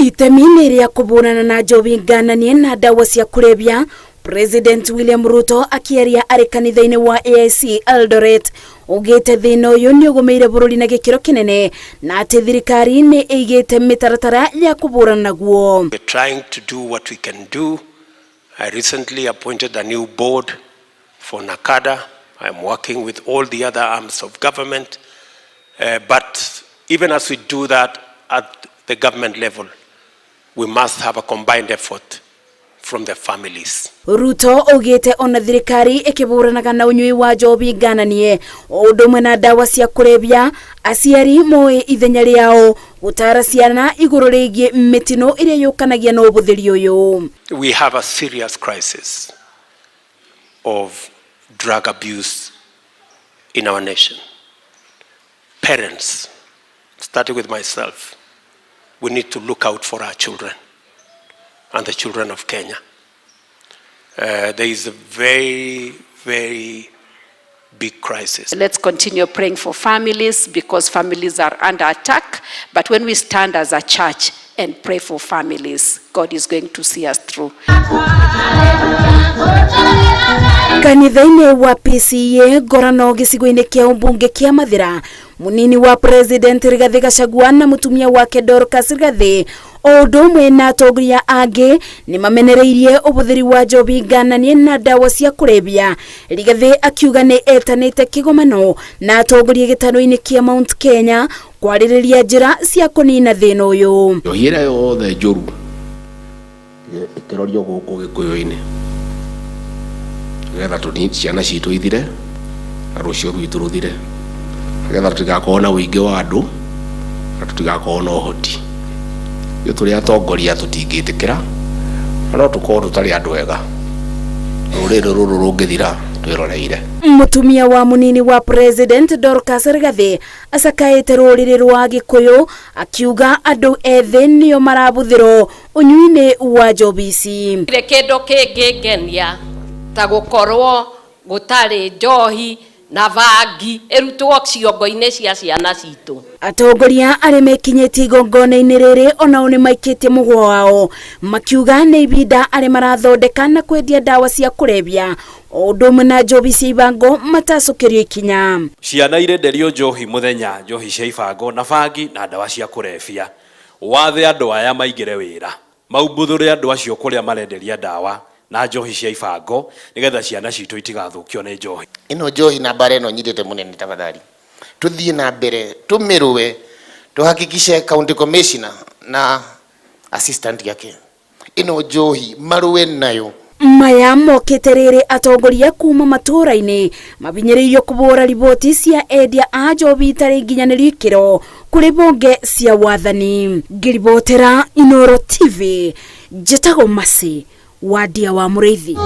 Itemi-inĩ rĩa kũhũrana na njohi ngananie na ndawa cia kũrebia, President William Ruto akĩaria arĩ kanitha-inĩ wa AIC Eldoret augĩte thĩna ũyũ nĩ ũgũmĩire bũrũri na gĩkĩro kĩnene na atĩ thirikari nĩ ĩigĩte mĩtaratara ya kũhũrana naguo. We're trying to do what we can do. I recently appointed a new board for NACADA. I'm working with all the other arms of government. But even as we do that at the government level, we must have a combined effort from the families. Ruto augĩte ona thirikari ĩkĩhũranaga na ũnyui wa njohi ngananie o ũndũ ũmwe na ndawa cia kũrebia, aciari moĩ ithenya rĩao gũtara ciana igũrũ rĩgiĩ mĩtino ĩrĩa yũkanagia na ũhũthĩri ũyũ. We have a serious crisis of drug abuse in our nation. Parents, starting with myself, we need to look out for our children and the children of Kenya. There is a very, very big crisis. Let's continue praying for families because families are under attack. But when we stand as a church and pray for families, God is going to see us through. Kanitha-inĩ wa PCEA Ngorano gĩcigo-inĩ kĩa ũmbunge kĩa Mathĩra, mũnini wa President Rigathĩ Gachagua na mũtumia wake Dorcas Rigathĩ o ũndũ ũmwe na atongoria angĩ nĩ mamenereirie ũhũthĩri wa njohi ngananie na ndawa cia kũrebia. Rigathĩ akiuga nĩ etanĩte kĩgomano na atongoria gĩtarũ-inĩ kĩa Mount Kenya kwarĩrĩria njĩra cia kũnina thĩna ũyũ. Njohi ĩrĩa yothe njũru ĩkĩrorio gũkũ gĩkũyũ-inĩ nĩgetha tũni ciana citũ ithire na rũciũ rwitũ rũthire, nĩgetha tũtigakorwo na ũingĩ wa andũ na tũtigakorwo na ũhoti. Ithuĩ tũrĩ atongoria tũtingĩtĩkĩra na no tũkorwo tũtarĩ andũ ega, rũrĩrĩ rũrũ rũngĩthira twĩroreire. Mũtumia wa mũnini wa President Dorcas Rigathĩ acakaĩte rũrĩrĩ rwa Gĩkũyũ akiuga andũ ethĩ nĩo marabũthĩrwo ũnyui-inĩ wa njohi ici. Gũtirĩ kĩndũ kĩngĩngenia ta gũkorwo gũtarĩ njohi na bangi ĩrutwo ciongo-inĩ cia ciana citũ. Atongoria arĩa mekinyĩtie igongona-inĩ rĩrĩ onao nĩ maikĩtie mũgwa wao makiuga nĩ ibinda arĩa marathondeka na kwendia ndawa cia kũrebia o ũndũ ũmwe na njohi cia ibango matacũkĩrio ikinya. Ciana irenderio njohi mũthenya, njohi cia ibango na bangi na ndawa cia kũrebia. Wathe andũ aya maingĩre wĩra, maumbuthũre andũ acio kũrĩa marenderia ndawa na njohi cia ibango nĩgetha ciana citũ itigathũkio nĩ njohi. Ĩno njohi na mbara ĩno nyitĩte mũnene, tafadhali tuthiĩ na mbere tũmĩrũe, tuhakikishe county commissioner na assistant yake ĩno njohi marũe nayo. Maya mokĩte rĩrĩ atongoria kuma matũũra-inĩ mabinyĩrĩirio kũbũra riboti cia endia a njohi itarĩ nginyanĩru ikĩro kũrĩ mbunge cia wathani. Ngĩribotera Inoro TV, njĩtagwo Mercy Wandia wa Mũrĩithi.